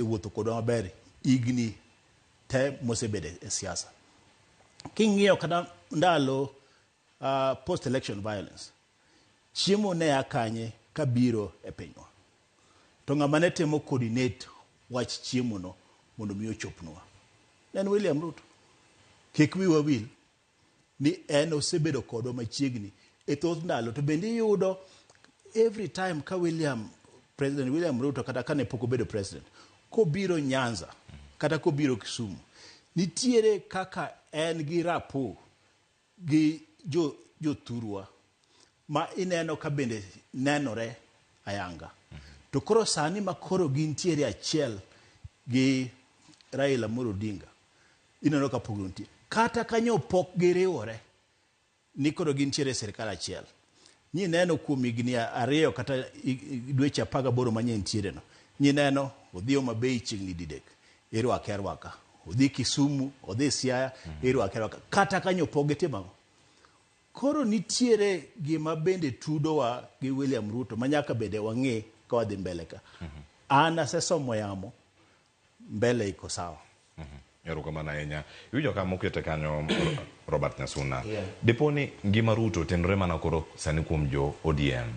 Osewuotho kodwa maber higni te mosebedo e siasa. King'iyo kata ndalo post election violence, chiemo ne a kanye kabiro e pinywa? To ng'ama ne temo coordinate wach chiemo no mondo mi ochopnwa ne en William Ruto. Kik wiwa wil ni en osebedo kodwa machiegni e thoth ndalo to bende iyudo every time ka William President William Ruto kata kane pok obedo president kobiro Nyanza kata kobiro Kisumu nitiere kaka en gi rapport gi jo jothurwa ma ineno ka bende nenore ayanga. To koro sani ma koro gintiere achiel gi Raila Amolo Odinga ineno ka pogruok nitie. Kata kanyo pok giriwore ni koro gintiere e sirkal achiel. Nyineno kuom higni ariyo kata dweche 18 manye ntiere no. Nyineno odhi Homa Bay chiegni didek, irwake arwaka. Odhi Kisumu, odhi Siaya, irwake arwaka. Kata kanyo pok gitimo ang'o? Koro nitiere gima bende tudowa gi William Ruto ma nyaka bende wang'e ka wadhi mbele ka. An asesomo yamo mbele iko sawa. Erokamano ahinya. Iwinjo ka mokete kanyo Robert Nyasuna. Dipo ni ngima Ruto otenore mana koro sani kuom jo ODM.